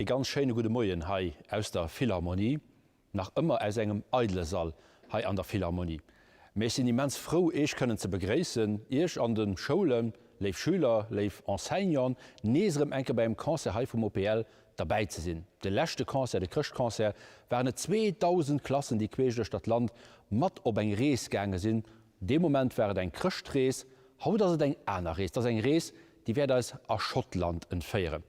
Ee ganz schéine gudde Moien hei aus der Philharmonie, nach ëmmer aus engem eidele Sall hei an der Philharmonie. Mee ech sinn immens frou Iech kënnen ze begréissen, Iech an de Schoulen, léif Schüler, léif Enseignanten, nees erëm eng Kéier bei engem Concert hei vum OPL derbäi ze sinn. De leschte Concert, de Chrëschtconcert, waren et 2.000 Klassen, déi queesch duerch dat Land mat op eng Rees gaange sinn. Dee Moment war et eng Chrëschtrees, haut ass et eng aner Rees, et ass eng Rees, déi wäert eis a Schottland entféieren.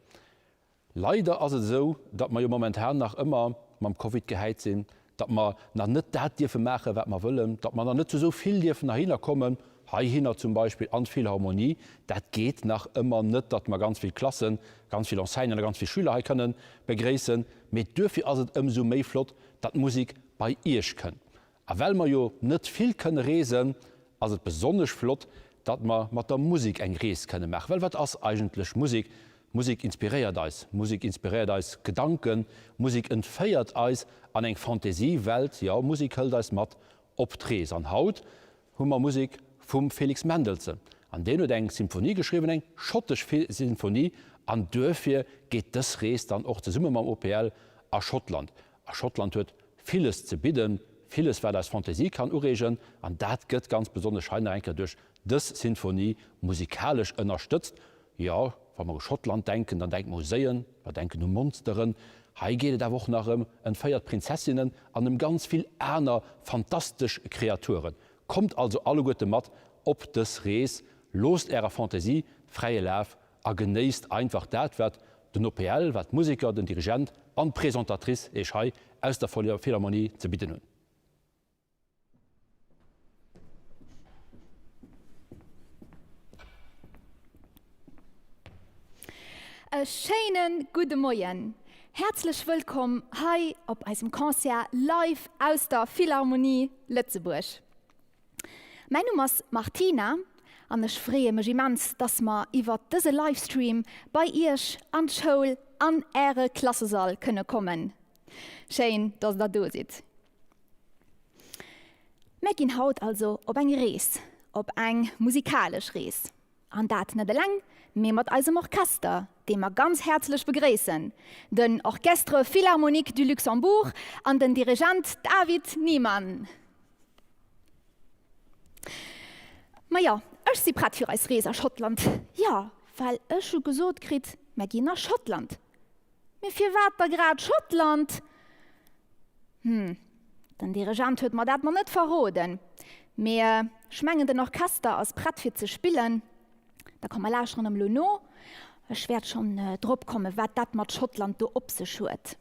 Leider ass et esou, datt mer jo momentan nach ëmmer mam Covid gehäit sinn, datt mer nach net dat dierfe maachen, wat mer wëllen, datt mer nach net zu esou vill dierfen heihinner kommen, heihinner zum Beispill an d'Philharmonie. Dat geet nach ëmmer net, datt mer ganz vill Klassen, ganz vill Enseignanten a ganz vill Schüler hei kënnen begréissen. Mee duerfir ass et ëmsou méi flott, datt d'Musek bei Iech kënnt. A well mer jo net vill kënne reesen, ass et besonnesch flott, datt mer mat der Musek eng Rees kënne maachen. Well wat ass eigentlech Musek? Musek inspiréiert eis, Musek inspiréiert eis Gedanken, Musek entféiert eis an eng Fantasiewelt, jo, Musek hëlt eis mat op d'Rees. An haut hu mer Musek vum Felix Mendelssohn. An deen huet eng Symphonie geschriwwen, eng schottesch Sinfonie, an duerfir geet dës Rees dann och zesumme mam OPL a Schottland. A Schottland huet villes ze bidden, villes wat eis Fantasie kann ureegen, an dat gëtt ganz besonnesch hei nach eng Kéier duerch dës Sinfonie musikalesch ënnerstëtzt. Jo, wa mer u Schottland denken, dann denke mer u Séien, mer denken u Monsteren. Hei geet et awer och nach ëm entféiert Prinzessinnen an ëm ganz vill aner fantastesch Kreaturen. Kommt also alleguerte mat op dës Rees, loosst ärer Fantasie fräie Laf A genéisst einfach dat, wat den OPL, wat d'Museker, den Dirigent an d'Presentatrice Iech hei aus der Philharmonie ze bidden hunn. E schéine gudde Moien! Häerzlech wëllkomm hei op eisem Concert live aus der Philharmonie Lëtzebuerg. Mäin Numm ass Martina an ech freeë mech immens, dass mer iwwert dëse Livestream bei iech an d'Schoul an äre Klassesall kënne kommen. Schéin, dass der do sidd. Mär ginn haut also op eng Rees, op eng musikalesch Rees. An dat net eleng, mee mat eisem Orchester, dee mer ganz häerzlech begréissen, den Orchestre Philharmonique du Luxembourg an den Dirigent David Niemann. Majo, ech si prett fir eis Rees a Schottland. Jo, well ech hu gesot kritt, mer ginn a Schottland. Mee firwat da grad Schottland? Hm, den Dirigent huet mer dat mer net verroden. Mee ech mengen, den Orchester ass prett fir ze spillen. Da komm mer lauschteren em elo no. Ech wäert schonn drop kommen, wat dat mat Schottland do op sech huet.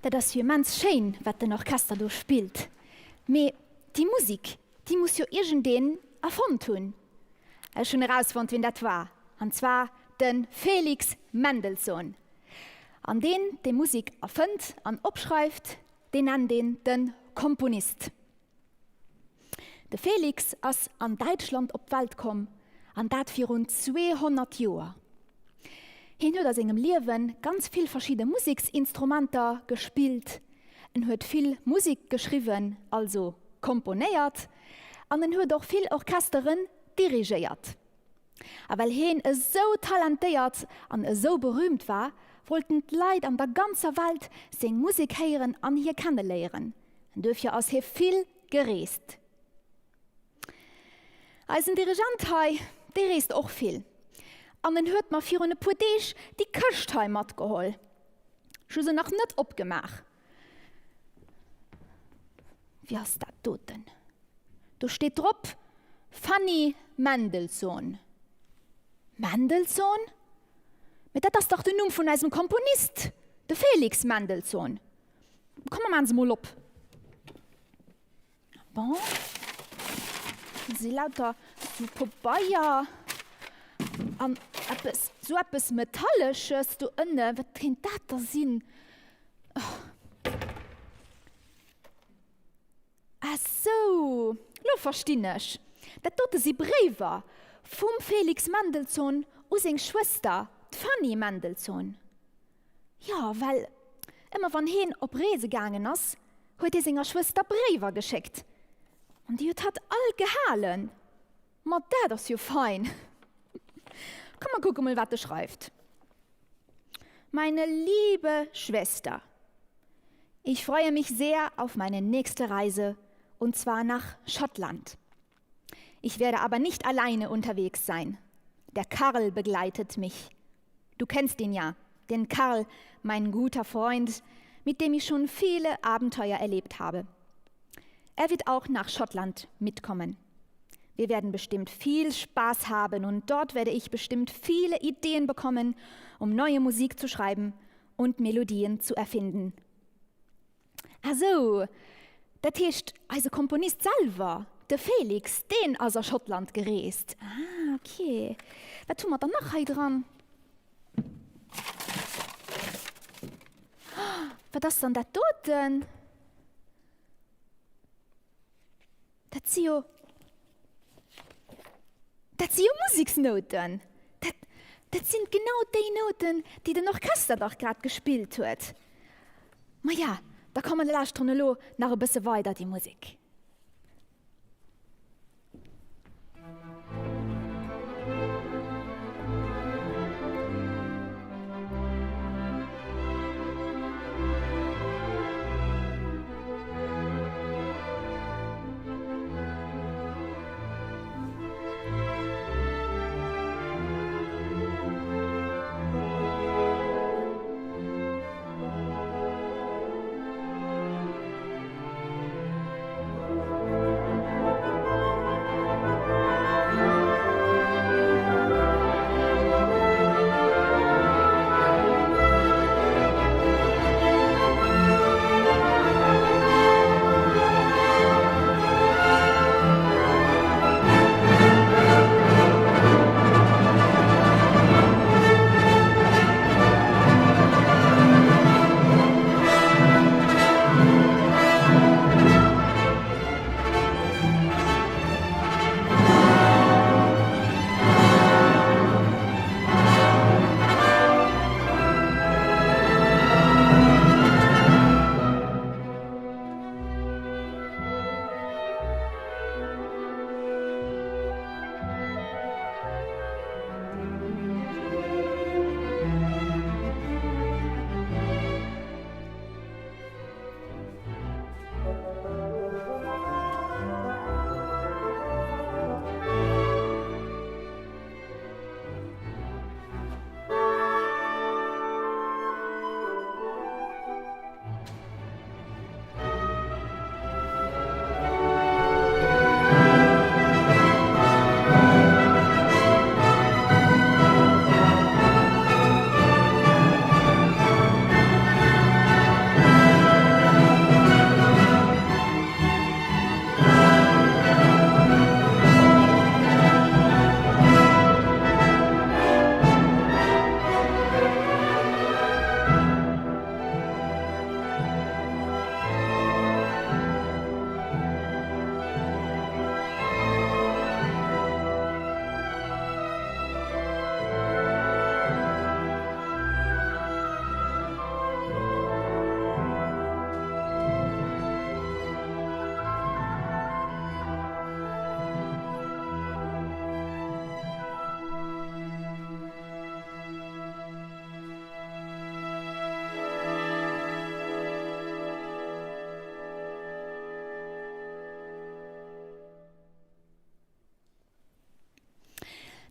Dat ass jo immens schéin, wat den Orchester do spillt. Mee déi Musik, déi muss jo iergendeen erfonnt hunn. Ech hunn erausfonnt, wien dat war, an zwar de Felix Mendelssohn. An deen, dee Musik erfënnt an opschreift, deen nennt een de Komponist. De Felix ass an Däitschland op d'Welt komm, an dat virun 200 Joer. Hien huet a sengem Liewe ganz vill verschidde Museksinstrumenter gespillt, en huet vill Musek geschriwwen, also komponéiert, an en huet och vill Orchesteren dirigéiert. A well hien esou talentéiert an esou berüümt war, wollten d'Leit an der ganzer Welt seng Musek héieren an hie kenneléieren. Duerfir ass hie vill gereest. Eisen Dirigent hei, dee reest och vill. An en huet mer virun e puer Deeg déi Këscht hei matgeholl. Ech hu se nach net opgemaach. Wie ass dat doten? Do steet drop, Fanny Mendelssohn. Mendelssohn? Mee dat ass dach den Numm vun eisem Komponist, de Felix Mendelssohn. Komm, mer maachen se mol op. Bon, do si lauter sou Pobeier an eppes, sou eppes Metallesches do ënne. Wat kéint dat da sinn? Ah sou, lo verstinn ech. Dat dote si Bréiwer vum Felix Mendelssohn u seng Schwëster, d'Fanny Mendelssohn. Jo, well ëmmer wann heen op Reese gaangen ass, huet hie senger Schwëster Bréiwer geschéckt. An déi huet hatt all gehalen. Ma dat ass jo fein! Komm, mer kucke mol, wat e schreift. Meine liebe Schwester, ich freue mich sehr auf meine nächste Reise, und zwar nach Schottland. Ich werde aber nicht alleine unterwegs sein. Der Karl begleitet mich. Du kennst ihn ja, den Karl, mein guter Freund, mit dem ich schon viele Abenteuer erlebt habe. Er wird auch nach Schottland mitkommen. Wir werden bestimmt viel Spaß haben und dort werde ich bestimmt viele Ideen bekommen, um neue Musik zu schreiben und Melodien zu erfinden. Ah sou, dat heescht eise Komponist selwer, de Felix, deen ass a Schottland gereest. Ah, ok. Wat hu mer dann nach hei dran? Wat ass dann dat doten? Dat si jo, dat si jo Museksnouten! Dat, dat sinn genau déi Nouten, déi den Orchester dach grad gespillt huet. Maja, da komm mer lauschteren elo nach e bësse weider déi Musek.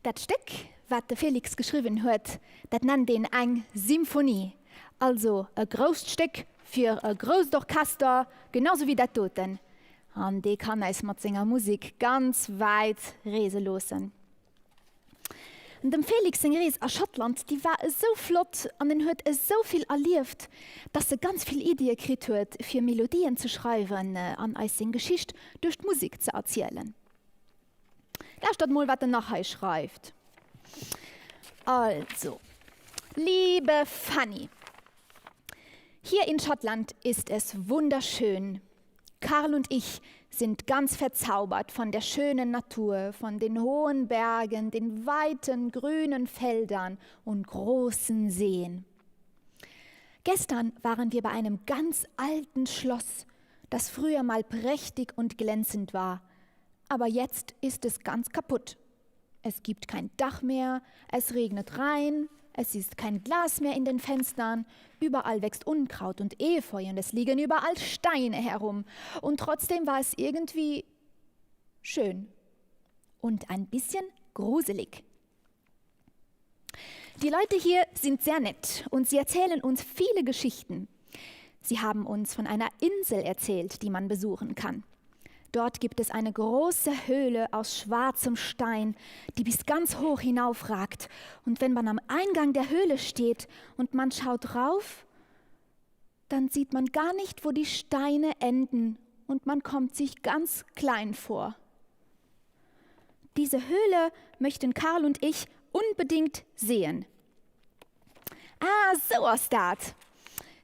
Dat Stéck, wat de Felix geschriwwen huet, dat nennt een eng Symphonie, also e grousst Stéck fir e grousst Orchester, genau sou wéi dat doten. An dee kann äis mat senger Musek ganz wäit reese loossen. Dem Felix seng Rees a Schottland, déi war esou flott an en huet esou vill erlieft, dass e ganz vill Iddie kritt huet, fir Melodien ze schreiwen an eis seng Geschicht duerch d'Musek ze erzielen. Lauschtert mol, wat en nach hei schreift. Also, Liebe Fanny, hier in Schottland ist es wunderschön. Karl und ich sind ganz verzaubert von der schönen Natur, von den hohen Bergen, den weiten grünen Feldern und großen Seen. Gestern waren wir bei einem ganz alten Schloss, das früher mal prächtig und glänzend war, aber jetzt ist es ganz kaputt. Es gibt kein Dach mehr, es regnet rein, es ist kein Glas mehr in den Fenstern, überall wächst Unkraut und Efeu und es liegen überall Steine herum. Und trotzdem war es irgendwie schön und ein bisschen gruselig. Die Leute hier sind sehr nett und sie erzählen uns viele Geschichten. Sie haben uns von einer Insel erzählt, die man besuchen kann. Dort gibt es eine große Höhle aus schwarzem Stein, die bis ganz hoch hinaufragt. Und wenn man am Eingang der Höhle steht und man schaut rauf, dann sieht man gar nicht, wo die Steine enden und man kommt sich ganz klein vor. Diese Höhle möchten Karl und ich unbedingt sehen. Ah, sou ass dat!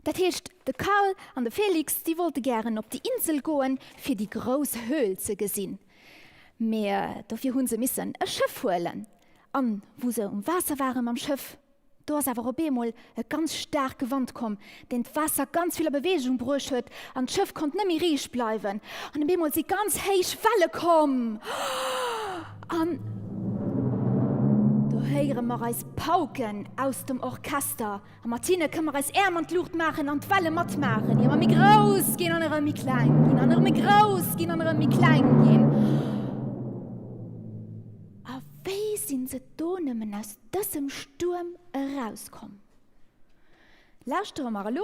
Dat heescht, de Karl an de Felix, déi wollte gären op déi Insel goen, fir déi grouss Höhl ze gesinn. Mee dofir hu se missen e Schëff huelen. An wou se um Waasser ware mam Schëff, do ass awer op eemol e ganz staarke Wand komm, deen d'Waasser ganz vill a Beweegung bruecht huet, an d'Schëff konnt net méi riicht bleiwen. An op eemol si ganz héich Welle komm. An do héiere mer eis Pauken aus dem Orchester. A mat hinne kënne mer eis Äerm an d'Luucht maachen an d'Welle matmaachen, déi ëmmer méi grouss ginn an erëm méi kleng ginn an erëm méi grouss ginn an erëm méi kleng ginn. A wéi sinn se do nëmmen aus dësem Stuerm erauskomm? Lauschtere mer elo,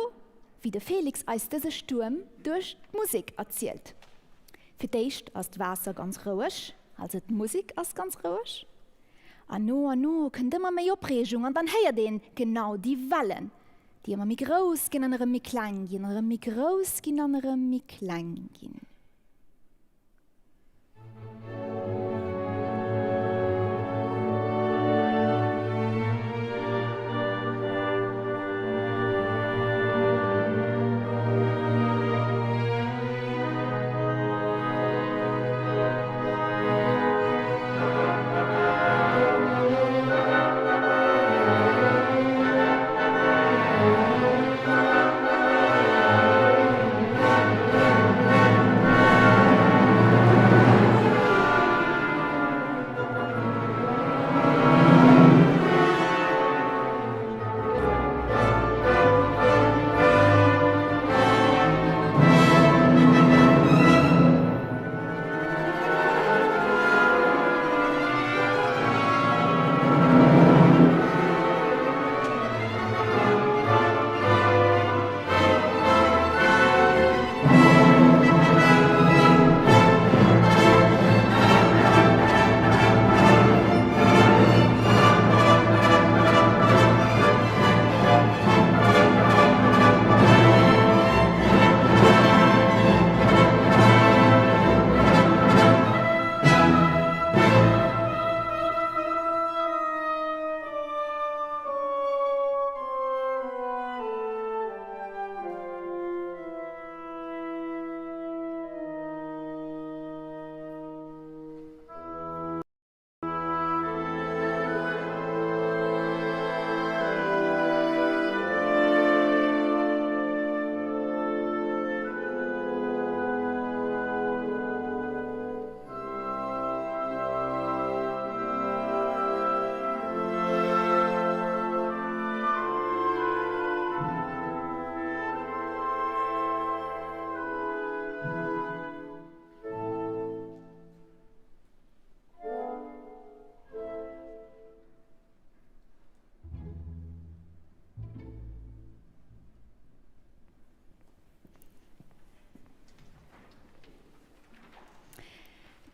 wéi de Felix eis dëse Stuerm duerch d'Musek erzielt. Fir d'éischt ass d'Waasser ganz roueg, also d'Musek ass ganz roueg. An no an no kënnt ëmmer méi Opreegung an dann héiert een genau déi Wellen, déi ëmmer méi grouss ginn an erëm méi kleng ginn, erëm méi grouss ginn an erëm méi kleng ginn.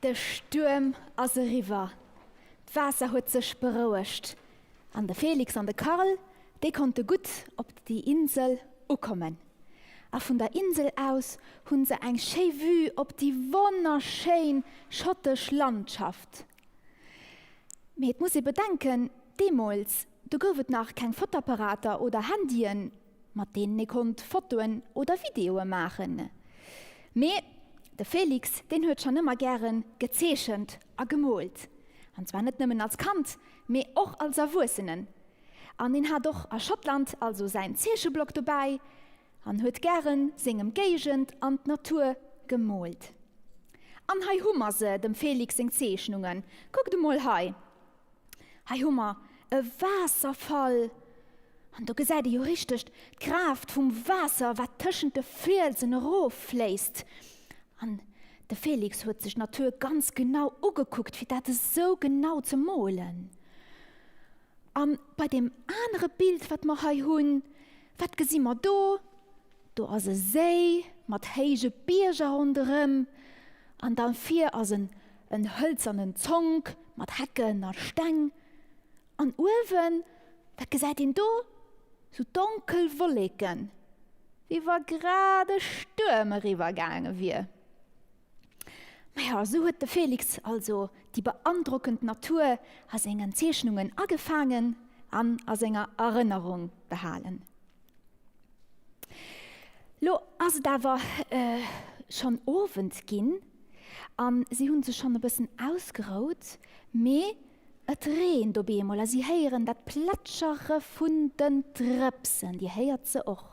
De Stuerm ass eriwwer, d'Waasser huet sech berouegt an de Felix an de Karl, déi konnte gutt op déi Insel ukommen. A vun der Insel aus hunn se eng schéi Vue op déi wonnerschéin schottesch Landschaft. Mee et muss ee bedenken, deemools, do gouf et nach keng Fotoapparater oder Handyen, mat deenen ee konnt Fotoen oder Videoe maachen. Mee de Félix, deen huet schonn ëmmer gäre gezeechent a gemoolt. An zwar net nëmmen als Kand, mee och als Erwuessenen. An hien hat och a Schottland also säin Zeecheblock dobäi an huet gäre sengem Géigend an d'Natur gemoolt. An hei hu mer se, dem Félix seng Zeechnungen. Kuckt emol hei! Hei hu mer e Waasserfall an do gesäit ee jo richteg d'Kraaft vum Waasser, wat tëschent de Fielsen eroffléisst. An de Félix huet sech d'Natur ganz genau ugekuckt, fir dat esou genau ze molen. A bei deem anere Bild, wat mer hei hunn, wat gesi mer do? Do ass e Séi mat héije Bierger ronderëm an da vir ass en en hëlzernen Zonk mat Hecken a Steng. An uewen, wat gesäit een do? Sou donkel Wolleken, wéi wa grad e Stuerm eriwwer gaange wier. Maja, esou huet de Félix also déi beandrockend Natur a sengen Zeechnungen agefaangen an a senger Erënnerung behalen. Lo ass et awer schonn Owend ginn an si hunn sech schonn e bëssen ausgerout, mee et reent op eemol a si héieren dat Plätschere vun den Drëpsen. Dir héiert se och.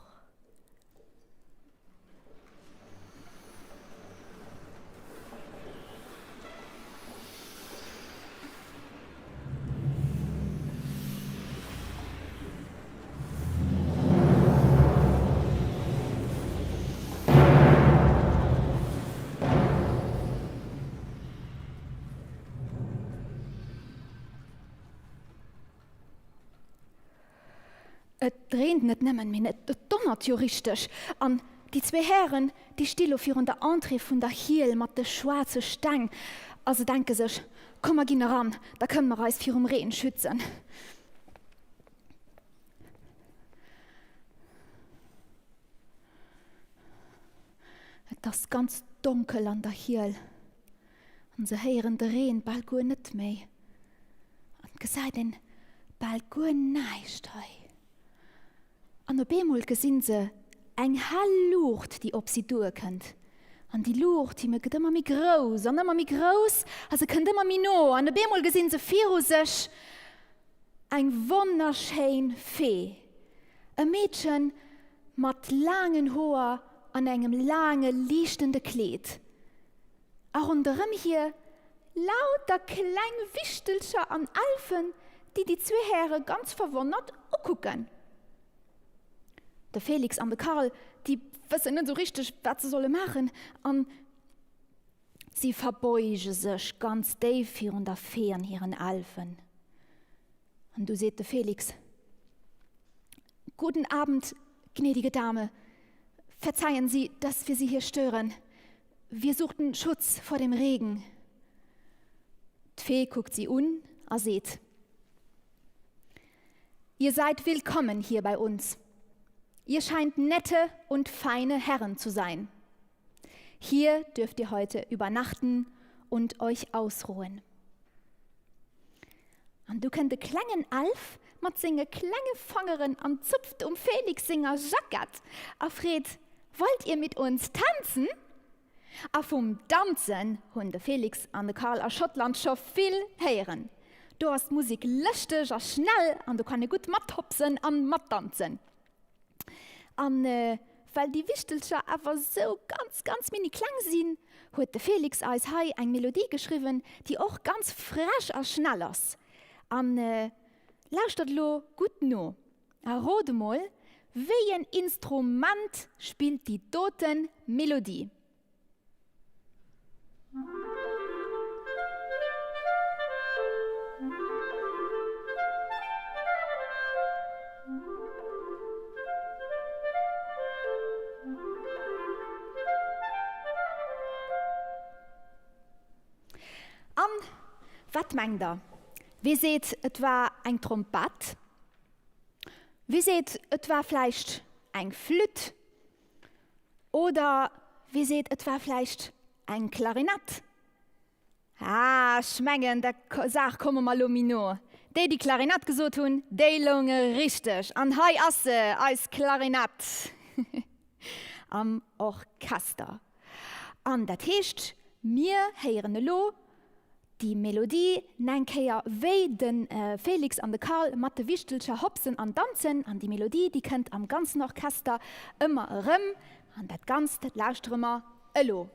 Et reent net nëmmen, mee et donnert jo richteg. An déi zwee Hären, déi sti lo virun der Entrée vun der Hiel mat de schwaarze Steng a se denke sech, Komm mer ginn eran, da kënne mer eis virum Reen schützen. Et ass ganz donkel an der Hiel an se héieren de Reen bal guer net méi an et gesäit een bal guer näischt hei. An op eemol gesinn se eng hell Luucht, déi op si duerkënnt. An déi Luucht, déi gëtt ëmmer méi grouss an ëmmer méi grouss a se kënnt ëmmer méi no an op eemol gesinn se viru sech Eng wonnerschéin Fee, e Meedchen mat laangen Hoer an engem laange liichtende Kleed, a ronderëm hir lauter kleng Wichtelcher an Elfen, déi déi zwee Häre ganz verwonnert ukucken. De Felix an de Karl, déi wëssen net esou richteg, wat se solle maachen, an si verbeuge sech ganz déif virun der Fee an hiren Elfen. An du seet de Felix, Guten Abend, gnädige Dame. Verzeihen Sie, dass wir Sie hier stören. Wir suchten Schutz vor dem Regen. D'Fee kuckt si un a seet, Ihr seid willkommen hier bei uns. Ihr scheint nette und feine Herren zu sein. Hier dürft ihr heute übernachten und euch ausruhen. An du kënnt e klengen Elf mat senge klenge Fangeren an zupft um Felix senger Jackett a freet, Wollt ihr mit uns tanzen? A vum Danzen hunn de Felix an de Karl a Schottland scho vill héieren. Do ass d'Musek lëschteg a schnell an do kann ee gutt mathopsen an matdanzen. An well déi Wichtelcher awer sou ganz, ganz mini kleng sinn, huet de Felix eis hei eng Melodie geschriwwen, déi och ganz frech a schnell ass. An lauschtert elo gutt no a rot emol, wéi en Instrument spillt déi dote Melodie? Wat mengt der? Wee seet, et war eng Trompett? Wee seet, et war vläicht eng Flütt? Oder wee seet, et war vläicht eng Klarinett? Ah, ech mengen, der Saach komme mer elo méi no. Déi, déi Klarinett gesot hunn, déi lounge richteg. An hei ass se, eis Klarinett am Orchester. An dat heescht, mir héieren elo déi Melodie neng Kéier, wéi de Félix an de Carl mat de Wichtelcher hopsen an danzen. An déi Melodie, déi kënnt am ganzen Orchester ëmmer erëm. An dat Ganzt, dat lauschtere mer elo.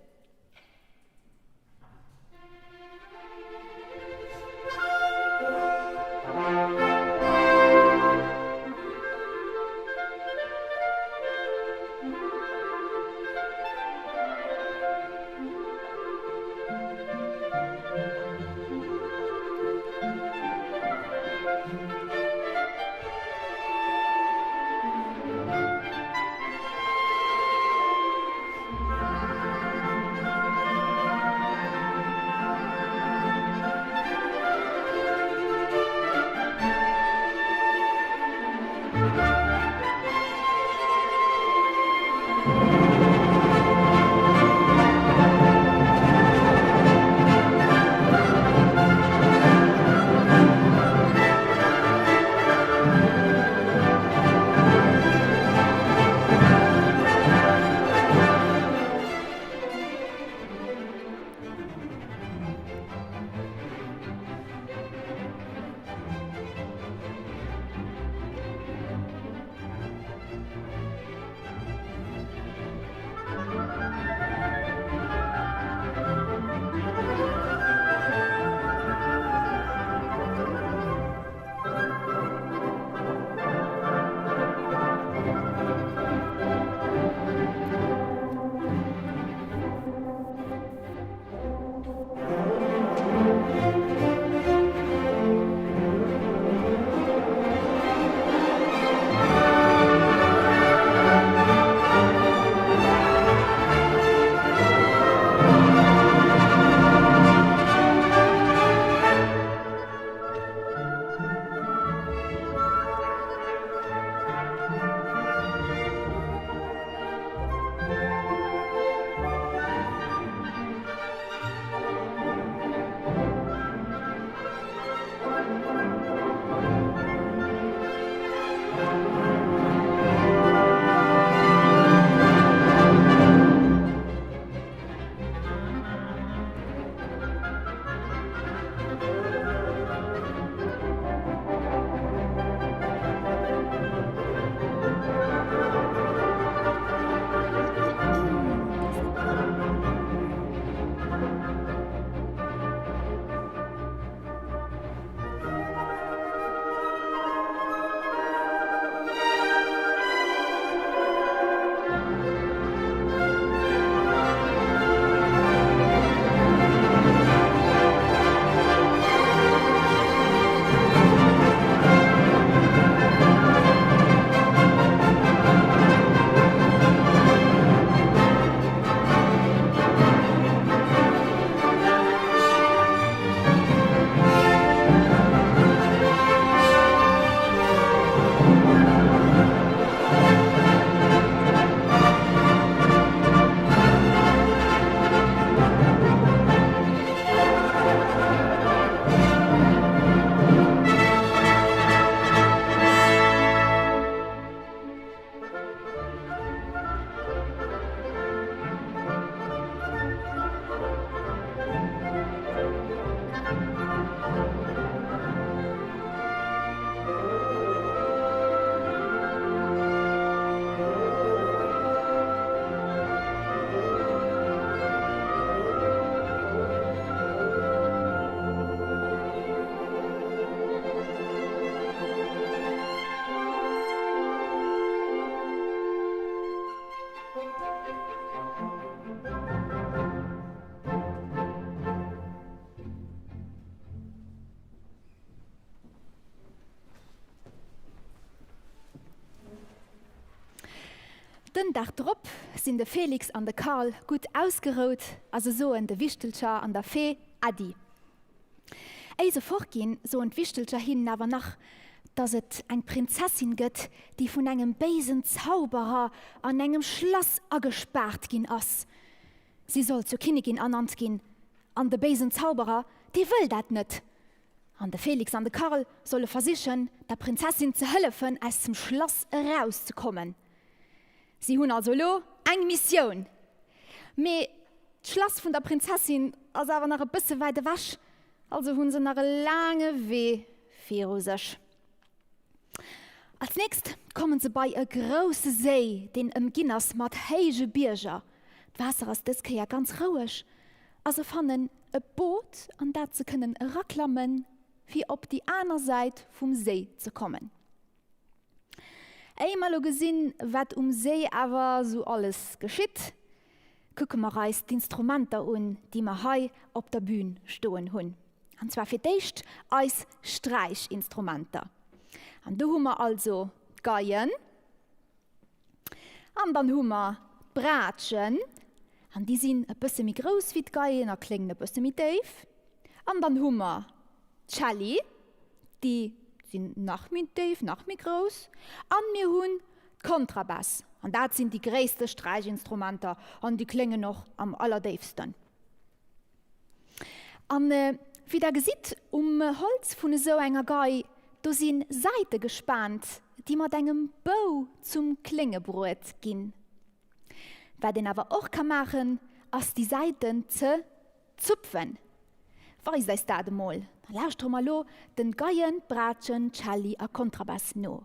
Den Dag drop sinn de Felix an de Carl gutt ausgerout a se soen de Wichtelcher an der Fee Äddi. Éi se fortginn, soen d'Wichtelcher hinnen awer nach, dass et eng Prinzessin gëtt, déi vun engem béisen Zauberer an engem Schlass agespaart ginn ass. Si soll zur Kinnigin ernannt ginn, an de béisen Zauberer, dee wëll dat net. An de Felix an de Karl solle versichen, der Prinzessin ze hëllefen, aus dem Schlass erauszekommen. Si hunn also elo eng Missioun. Mee d'Schlass vun der Prinzessin ass awer nach e bësse wäit ewech, also hu se nach e laange Wee viru sech. Als nächst kommen se bei e grousse Séi, deen ëmginn ass mat héije Bierger. D'Waasser ass dës Kéier ganz roueg a se fannen e Boot, an dat se kënnen eraklammen, fir op déi aner Säit vum Séi ze kommen. Éier mer elo gesinn, wat um Séi awer sou alles geschitt, kucke mer eis d'Instrumenter un, déi mer hei op der Bühn stoen hunn. An zwar fir d'éischt eis Sträichinstrumenter. An do hu mer also d'Geien, an dann hu mer d'Braatschen, an déi sinn e bësse méi grouss wéi d'Geien a kléngen e bësse méi déif. An dann hu mer d'Celli, Déi sinn nach méi déif, nach méi grouss. An mir hunn d'Kontrabass, an dat sinn déi gréisste Sträichinstrumenter an déi kléngen och am allerdéifsten. An wéi der gesitt, um Holz vun esou enger Gei, do si Säite gespaant, déi mat engem Bou zum Klénge bruet ginn. Wat een awer och ka maachen, ass déi Säiten ze Zupfen! Weist eis dat emol! Da lauschtere mer elo den Geien, Braatschen, Celli a Kontrabass no.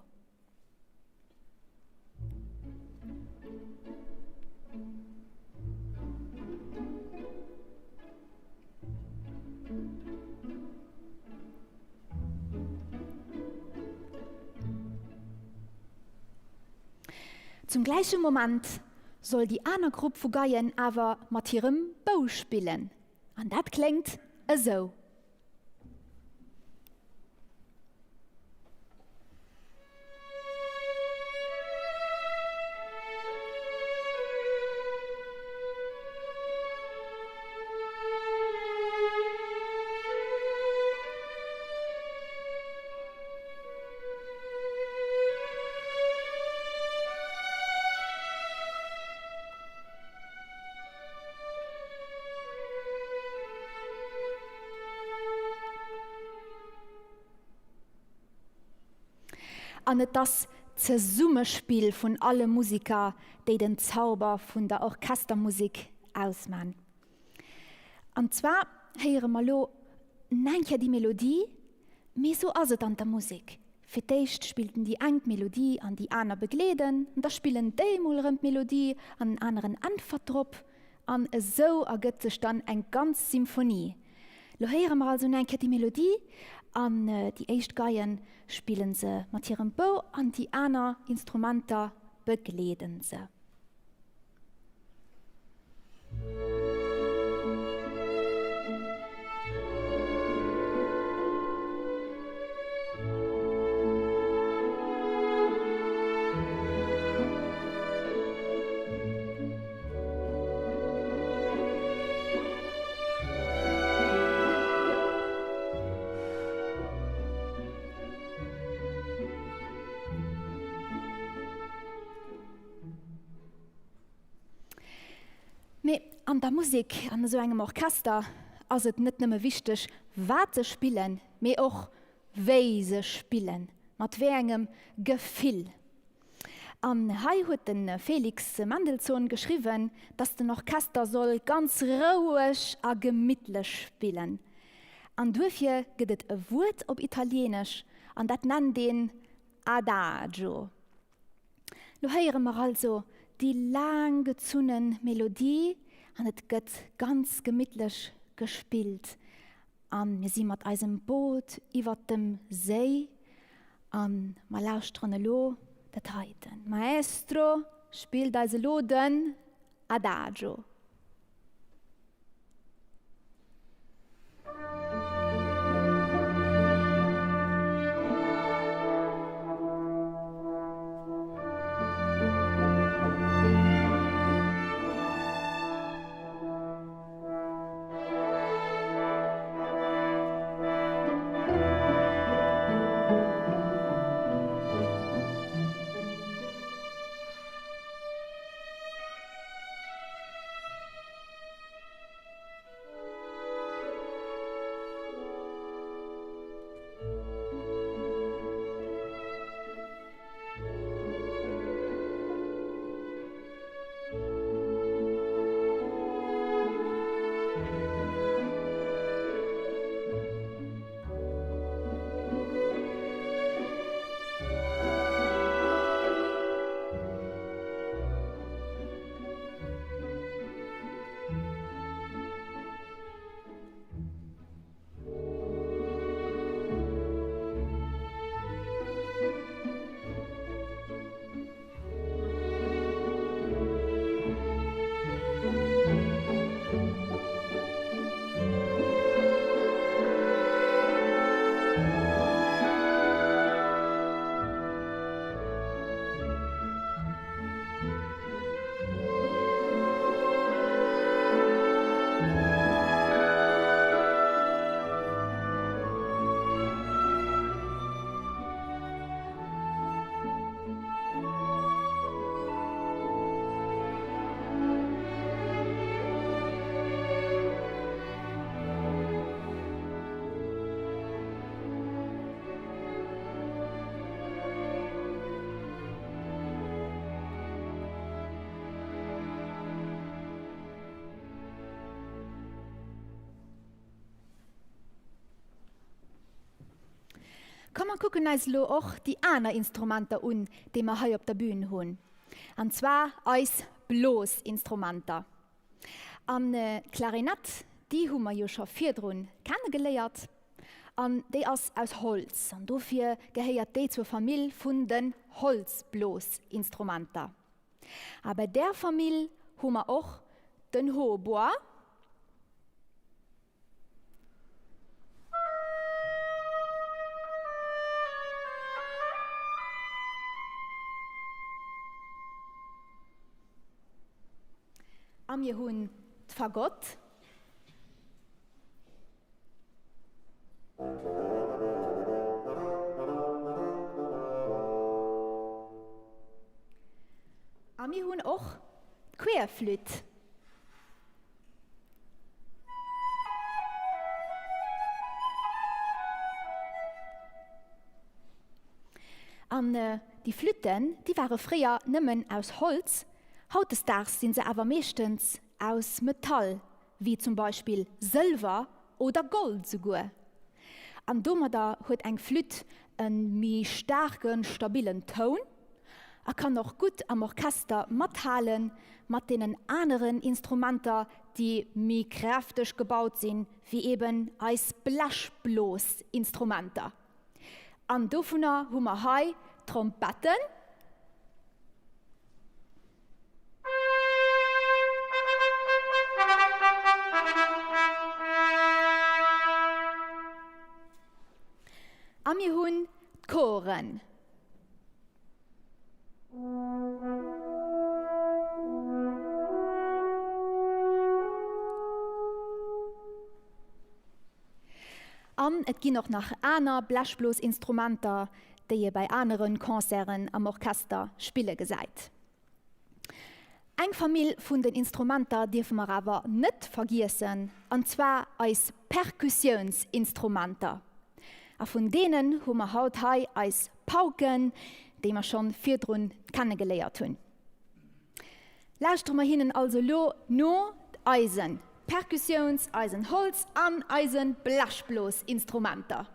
Zum gläiche Moment soll déi aner Grupp vu Geien awer mat hirem Bou spillen, an dat kléngt esou. An et ass d'Zesummespill vun alle Musiker, déi den Zauber vun der Orchestermusek ausman. An zwar héiere mer lo neng Kéier déi Melodie, mee sou ass et an der Musek, fir d'éischt spillt en déi eng d'Melodie an déi aner begleeden, da spillen déi mol erëm d'Melodie an en aneren äntwert drop an esou ergëtt sech dann eng ganz Symphonie. Lo héiere mer also neng Kéier déi Melodie an déi éischt Geien spillen se mat hirem Bou an déi aner Instrumenter begleeden se. Mee an der Musek, an esou engem Orchester, ass et net nëmme wichteg, wat se spillen, mee och wéi se spillen, mat wéi engem Gefill. An hei huet de Felix Mendelssohn geschriwwen, datt den Orchester soll ganz roueg a gemittlech spillen. An duerfir gëtt et e Wuert op Italieenesch, an dat nennt een Adagio. Lo héiere mer also déi laang gezunne Melodie an et gëtt ganz gemittlech gespillt a mir si mat eisem Boot iwwert dem Séi a mer lauschteren elo dat heiten. Maestro spillt eis elo den Adagio. mer kucken eis elo och déi aner Instrumenter un, déi mer hei op der Bühn hunn, an zwar eis Blosinstrumenter. An d'Klarinett, déi hu mer jo scho virdrun kennegeléiert, an déi ass aus Holz, an dofir gehéiert déi zur Famill vun den Holzblosinstrumenter. A bei där Famill hu mer och den Hautbois. A mir hunn d'Fagott. A mir hunn och d'Querflütt. An déi Flütten, déi ware fréier nëmmen aus Holz, hautdesdaags si se awer meeschtens aus Metall, wéi zum Beispill Sëlwer oder Gold souguer. An domadder huet eng Flütt e méi staarken, stabillen Toun a kann och gutt am Orchester mathale mat deenen aneren Instrumenter, déi méi kräfteg gebaut sinn, wéi eben eis Blechblosinstrumenter. An dovunner hu mer hei d'Trompetten. A mir hunn d'Choren. An et ginn och nach aner Blechblosinstrumenter, déi ee bei anere Concerten am Orchester spille gesäit. Eng Famill vun den Instrumenter dierfe mer awer net vergiessen, an zwar eis Perkussiounsinstrumenter. A vun deenen hu mer haut hei eis Pauken, déi mer schonn virdrun kennegeléiert hunn. Lauschtere mer hinnen also elo no, eise Perkussiouns-, eisen Holz an eise Blechblosinstrumenter.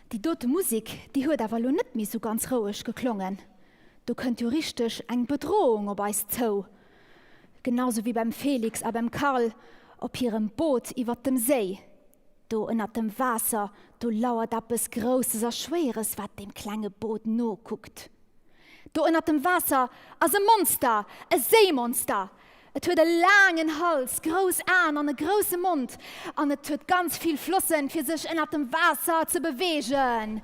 Déi dote Musik, déi huet awer elo net méi sou ganz roueg geklongen. Do kënnt jo richteg eng Bedrohung op eis zou. Genau sou wéi beim Felix a beim Karl op hirem Boot iwwert dem Séi. Do ënnert dem Waasser, do lauert eppes Grousses a Schwéieres, wat deem klenge Boot nokuckt. Do ënnert dem Waasser ass e Monster, e Séimonster! Et huet e laangen Hals, grouss Aen an e grousse Mond. An et huet ganz vill Flossen, fir sech ënnert dem Waasser ze beweegen.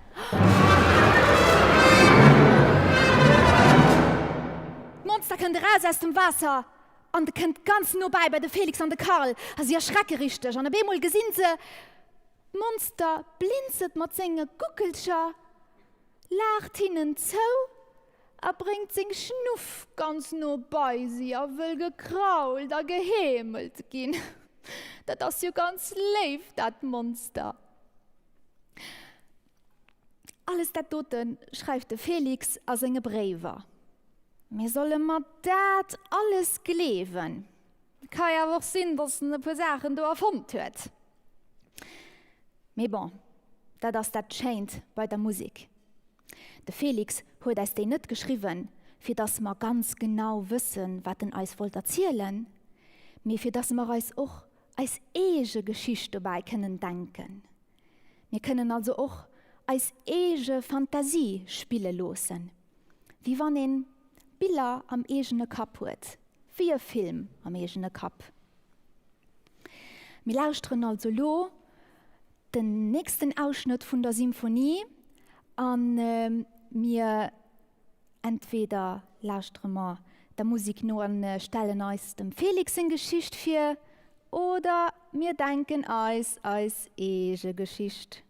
D'Monster kënnt eraus aus dem Waasser an de kënnt ganz no bäi bei de Felix an de Karl a si erschrecke richteg an op eemol gesinn se, d'Monster blinzelt mat senge Guckelcher, laacht hinnen zou a bréngt seng Schnuff ganz no bei si a wëll gekrault a geheemelt ginn. Dat ass jo ganz léif, dat Monster. Alles dat dote schreift de Felix a senge Bréiwer. Mee solle mer dat alles gleewen? Ka jo awer och sinn, dass en e puer Saachen do erfonnt huet. Mee bon, dat ass dat Schéint bei der Musek. De Felix huet eis déi net geschriwwen, fir dass mer ganz genau wëssen, wat en eis wollt erzielen, mee fir dass mer eis och eis eege Geschicht dobäi kënnen denken. Mir kënnen also och eis eege Fantasie spille loossen, wéi wann een Biller am eegene Kapp huet, wéi e Film am eegene Kapp. Mir lauschteren also lo den nächsten Ausschnëtt vun der Symphonie a mir entweder lauschtere mer der Musik no an stellen eis dem Felix seng Geschicht vir oder mir denken eis eis eege Geschicht.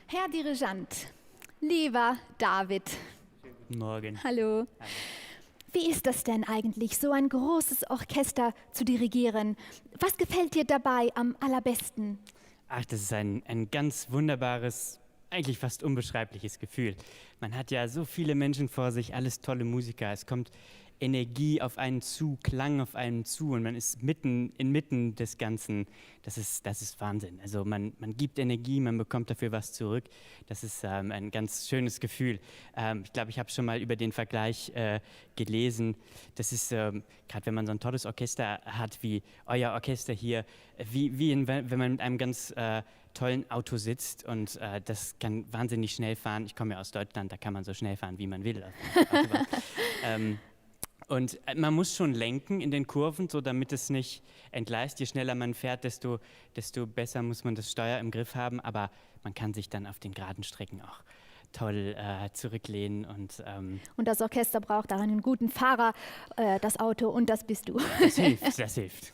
Här Dirigent, lieber David. Guten Morgen. Hallo. Wie ist das denn eigentlich, so ein großes Orchester zu dirigieren? Was gefällt dir dabei am allerbesten? Ach, das ist ein, ein ganz wunderbares, eigentlich fast unbeschreibliches Gefühl. Man hat ja so viele Menschen vor sich, alles tolle Musiker. Es kommt Energie auf einen zu, Klang auf einen zu und man ist mitten inmitten des Ganzen. Das ist, das ist Wahnsinn. Also man, man gibt Energie, man bekommt dafür was zurück. Das ist ähm, ein ganz schönes Gefühl. Ähm, ich glaube, ich habe schon mal über den Vergleich äh, gelesen. Das ist ähm, gerade wenn man so ein tolles Orchester hat wie euer Orchester hier, wie, wie in, wenn man mit einem ganz äh, tollen Auto sitzt und äh, das kann wahnsinnig schnell fahren. Ich komme ja aus Deutschland, da kann man so schnell fahren, wie man will. ähm, und äh, man muss schon lenken in den Kurven, so damit es nicht entgleist. Je schneller man fährt, desto, desto besser muss man das Steuer im Griff haben. Aber man kann sich dann auf den geraden Strecken auch toll äh, zurücklehnen. Und, ähm, und das Orchester braucht darin einen guten Fahrer, äh, das Auto und das bist du. Das hilft, das hilft.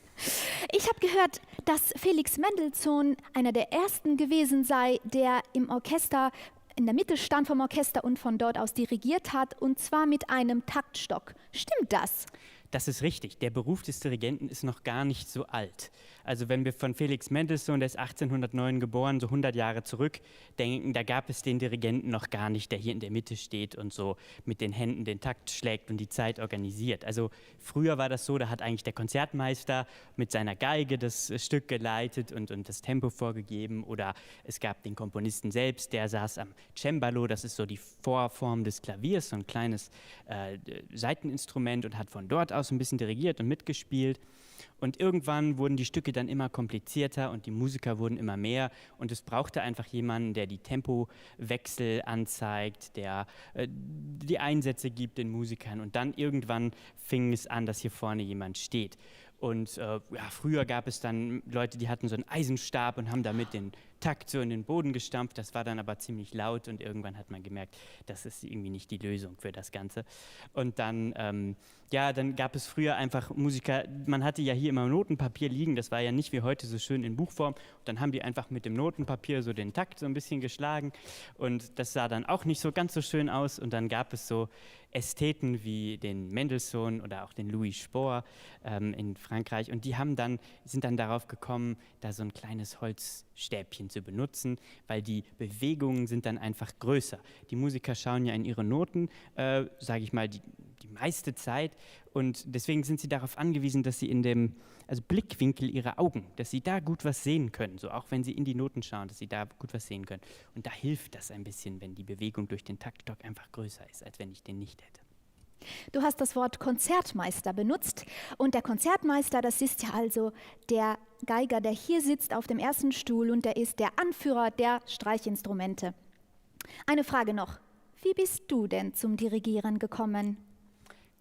Ich habe gehört, dass Felix Mendelssohn einer der ersten gewesen sei, der im Orchester in der Mitte stand vom Orchester und von dort aus dirigiert hat und zwar mit einem Taktstock. Stimmt das? Das ist richtig. Der Beruf des Dirigenten ist noch gar nicht so alt. Also wenn wir von Felix Mendelssohn, der ist 1809 geboren, so 100 Jahre zurückdenken, da gab es den Dirigenten noch gar nicht, der hier in der Mitte steht und so mit den Händen den Takt schlägt und die Zeit organisiert. Also früher war das so, da hat eigentlich der Konzertmeister mit seiner Geige das Stück geleitet und, und das Tempo vorgegeben oder es gab den Komponisten selbst, der saß am Cembalo, das ist so die Vorform des Klaviers, so ein kleines äh, Seiteninstrument und hat von dort aus ein bisschen dirigiert und mitgespielt. Und irgendwann wurden die Stücke dann immer komplizierter und die Musiker wurden immer mehr und es brauchte einfach jemanden, der die Tempowechsel anzeigt, der äh, die Einsätze gibt den Musikern und dann irgendwann fing es an, dass hier vorne jemand steht. Und äh, ja, früher gab es dann Leute, die hatten so einen Eisenstab und haben damit den Takt so in den Boden gestampft. Das war dann aber ziemlich laut und irgendwann hat man gemerkt, das ist irgendwie nicht die Lösung für das Ganze. Und dann, ähm, ja, dann gab es früher einfach Musiker, man hatte ja hier immer Notenpapier liegen, das war ja nicht wie heute so schön in Buchform. Und dann haben die einfach mit dem Notenpapier so den Takt so ein bisschen geschlagen und das sah dann auch nicht so ganz so schön aus. Und dann gab es so Ästheten wie den Mendelssohn oder auch den Louis Spohr ähm, in Frankreich und die haben dann, sind dann darauf gekommen, da so ein kleines Holzstäbchen zu benutzen, weil die Bewegungen sind dann einfach größer. Die Musiker schauen ja in ihre Noten, äh, sage ich mal, die, die meiste Zeit und deswegen sind sie darauf angewiesen, dass sie in dem also Blickwinkel ihrer Augen, dass sie da gut was sehen können, so auch wenn sie in die Noten schauen, dass sie da gut was sehen können. Und da hilft das ein bisschen, wenn die Bewegung durch den Taktstock einfach größer ist, als wenn ich den nicht hätte. Du hast das Wort Konzertmeister benutzt und der Konzertmeister, das ist ja also der Geiger, der hier sitzt auf dem ersten Stuhl und der ist der Anführer der Streichinstrumente. Eine Frage noch. Wie bist du denn zum Dirigieren gekommen?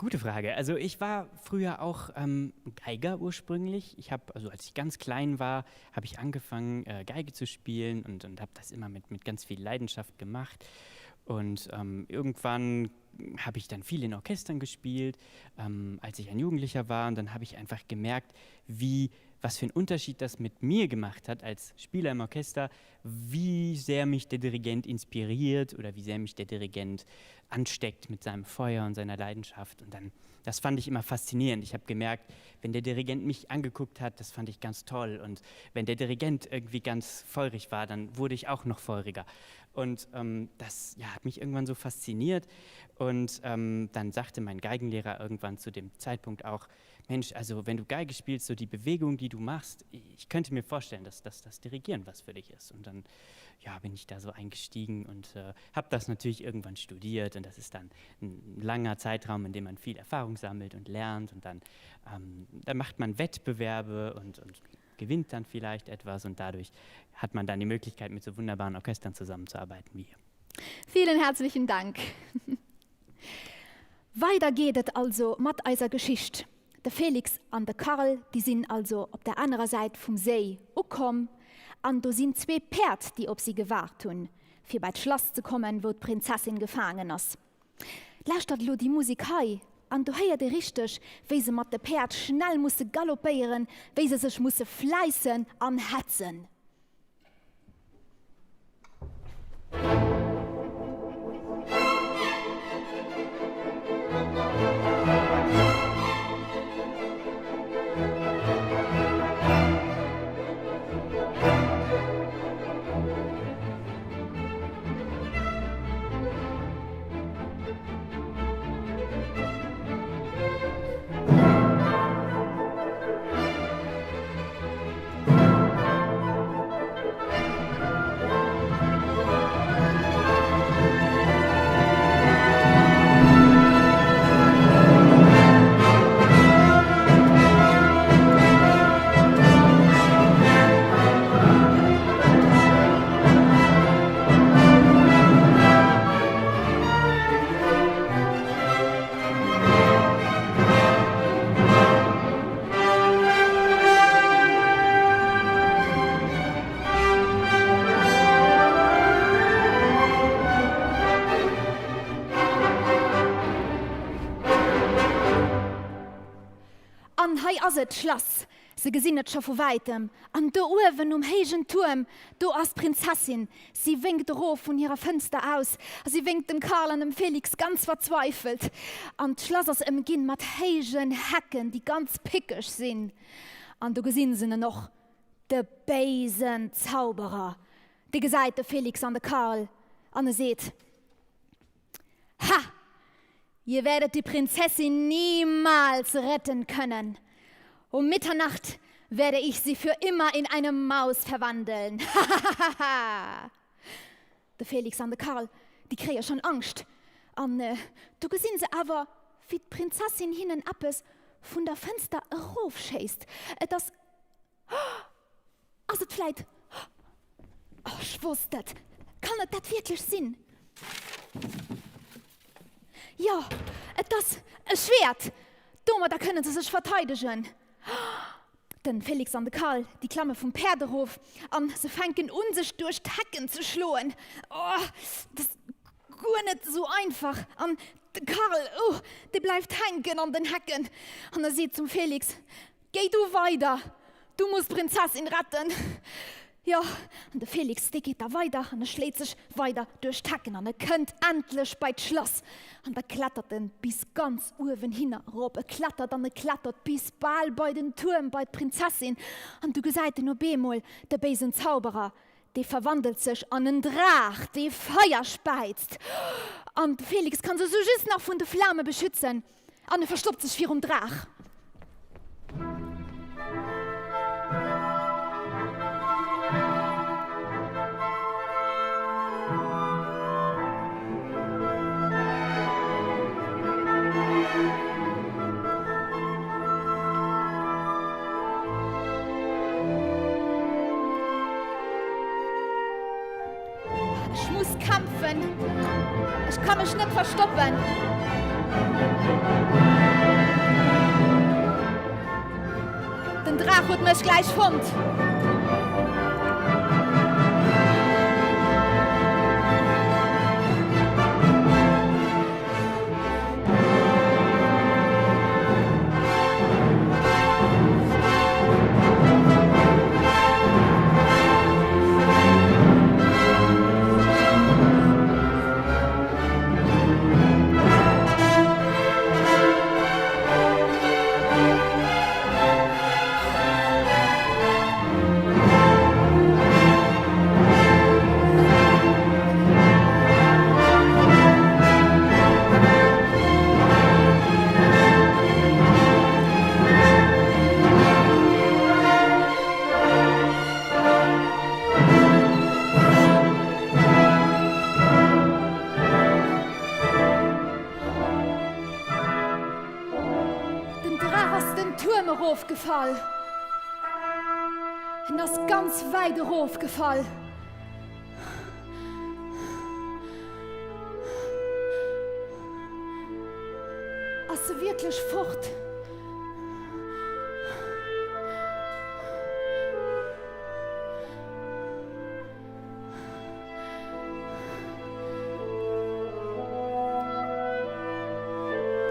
Gute Frage. Also ich war früher auch ähm, Geiger ursprünglich. Ich habe also als ich ganz klein war, habe ich angefangen äh, Geige zu spielen und, und habe das immer mit, mit ganz viel Leidenschaft gemacht. Und ähm, irgendwann habe ich dann viel in Orchestern gespielt, ähm, als ich ein Jugendlicher war. Und dann habe ich einfach gemerkt, wie, was für einen Unterschied das mit mir gemacht hat als Spieler im Orchester, wie sehr mich der Dirigent inspiriert oder wie sehr mich der Dirigent ansteckt mit seinem Feuer und seiner Leidenschaft. Und dann, das fand ich immer faszinierend. Ich habe gemerkt, wenn der Dirigent mich angeguckt hat, das fand ich ganz toll. Und wenn der Dirigent irgendwie ganz feurig war, dann wurde ich auch noch feuriger. Und ähm, das ja, hat mich irgendwann so fasziniert. Und ähm, dann sagte mein Geigenlehrer irgendwann zu dem Zeitpunkt auch, Mensch, also wenn du Geige spielst, so die Bewegung, die du machst, ich könnte mir vorstellen, dass, dass das Dirigieren was für dich ist. Und dann ja, bin ich da so eingestiegen und äh, habe das natürlich irgendwann studiert. Und das ist dann ein langer Zeitraum, in dem man viel Erfahrung sammelt und lernt. Und dann, ähm, dann macht man Wettbewerbe und, und gewinnt dann vielleicht etwas. Und dadurch hat man dann die Möglichkeit, mit so wunderbaren Orchestern zusammenzuarbeiten wie hier. Vielen herzlichen Dank. Weider geet et also mat eiser Geschicht. De Felix an de Karl, déi sinn also op der anerer Säit vum Séi ukomm an do sinn zwee Päerd, déi op si gewaart hunn, fir bei d'Schlass ze kommen, wou d'Prinzessin gefaangen ass. Lauschtert elo déi Musik hei an do héiert ee richteg, wéi se mat de Päerd schnell musse galoppéieren, wéi se sech musse fläissen an hetzen. An hei ass et, d'Schlass. Se gesinn et scho vu wäitem. An do uewen um héijen Tuerm, do ass d'Prinzessin. Si wénkt erof vun hirer Fënster aus a si wénkt dem Karl an dem Felix ganz verzweifelt. An d'Schlass ass ëmginn mat héijen Hecken, déi ganz pickeg sinn. An do gesinn se en och, de béisen Zauberer. Dee gesäit de Felix an de Karl an e seet, Ha! Ihr werdet die Prinzessin niemals retten können. Um Mitternacht werde ich sie für immer in eine Maus verwandeln. Hahahaha! De Felix an de Karl, déi kréie schonn Angscht. An du gesinn se awer, wéi d'Prinzessin hinnen eppes vun der Fënster erofschéisst. Et ass. Ass et vläit. Oh, ech wosst et! Kann et dat wierklech sinn? Jo, et ass e Schwäert! Domadder kënne se sech verteidegen. Den Félix an de Karl, déi klamme vum Päerd erof an se fänken un, sech duerch d'Hecken ze schloen. Oh, dat ass guer net esou einfach. An de Karl, oh, dee bleift hänken an den Hecken an e seet zum Félix, Géi du weider, du muss d'Prinzessin retten. Jo, an de Felix, dee geet da weider an e schléit sech weider duerch d'Hecken an e kënnt endlech bei d'Schlass. An da klettert en bis ganz uewen hinner erop. E klettert an e klettert bis bal bei den Tuerm bei d'Prinzessin. An du gesäit en op eemol de béisen Zauberer, dee verwandelt sech an en Draach, dee Feier späizt. An de Felix kann sech sou just nach vun de Flame beschützen. An e verstoppt sech virum Draach. Ech muss kämpfen. Ech ka mech net verstoppen. Den Draach huet mech gläich fonnt. Den Draach ass den Tuerm erofgefall. En ass ganz wäit erofgefall. Ass se wierklech fort?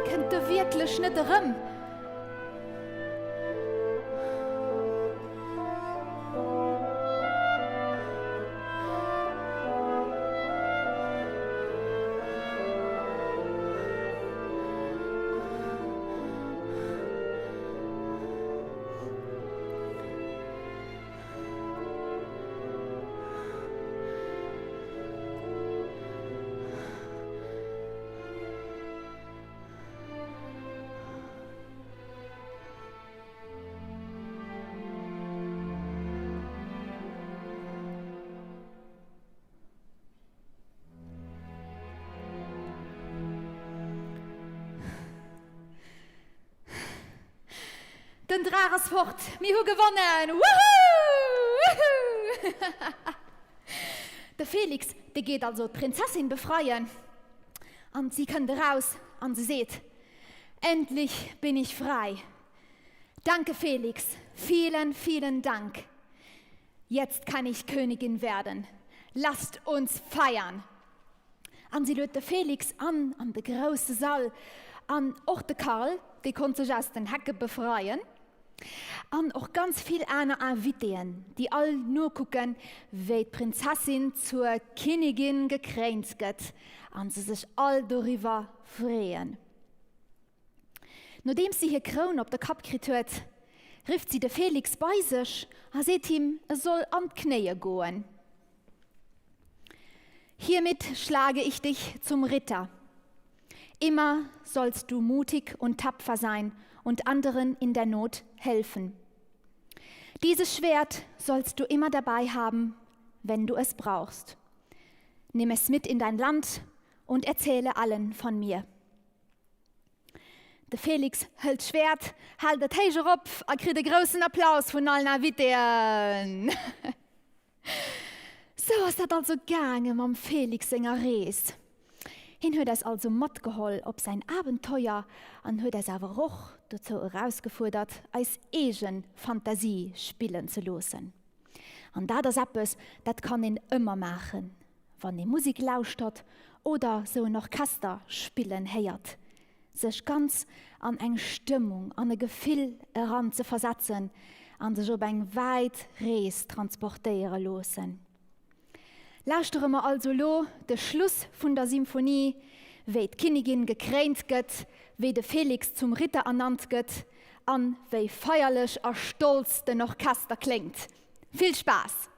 Kënnt e wierklech net erëm? Den Draach ass fort! Mir hu gewonnen! Wouhou! De Felix, dee geet also d'Prinzessin befreien. An si kënnt eraus an se seet, Endlich bin ich frei! Danke Felix, vielen, vielen Dank! Jetzt kann ich Königin werden. Lasst uns feiern! An si luet de Felix an an de grousse Sall. An och de Karl, dee konnt sech aus den Hecke befreien. An och ganz vill aner Invitéen, déi all nokucken, wéi d'Prinzessin zur Kinnigin gekréint gëtt a se sech all doriwwer freeën. Nodeems si hir Kroun op de Kapp kritt huet, rifft si de Felix bei sech a seet him, e soll an d'Knéie goen. Hiermit schlage ich dich zum Ritter. Immer sollst du mutig und tapfer sein und anderen in der Not helfen. Dieses Schwert sollst du immer dabei haben, wenn du es brauchst. Nimm es mit in dein Land und erzähle allen von mir. De Felix hëlt d'Schwäert, hält et héich erop a kritt e groussen Applaus vun allen Invitéen. Sou ass dat also gaange mam Felix senger Rees. Hien huet eis also matgeholl op säin Abenteuer an huet eis awer och dozou erausgefuerdert, eis eege Fantasie spillen ze loossen. An dat ass eppes, dat kann een ëmmer maachen, wann ee Musek lauschtert oder sou en Orchester spillen héiert, sech ganz an eng Stëmmung, an e Gefill eran ze versetzen an sech op eng wäit Rees transportéiere loossen. Lauschtere mer also lo de Schluss vun der Symphonie, wéi d'Kinnigin gekréint gëtt, wéi de Felix zum Ritter ernannt gëtt an wéi feierlech a stolz den Orchester kléngt. Vill Spaass!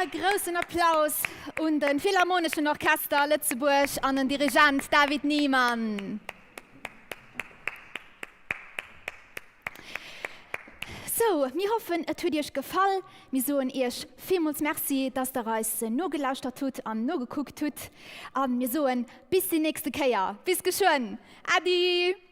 E groussen Applaus un de Philharmoneschen Orchester Lëtzebuerg an den Dirigent David Niemann. Sou, mir hoffen et huet iech gefall. Mir soen iech villmools Merci, dass der eis nogelauschtert hutt an nogekuckt hutt. A mir soen bis déi nächste Kéier. Bis geschwënn. Äddi!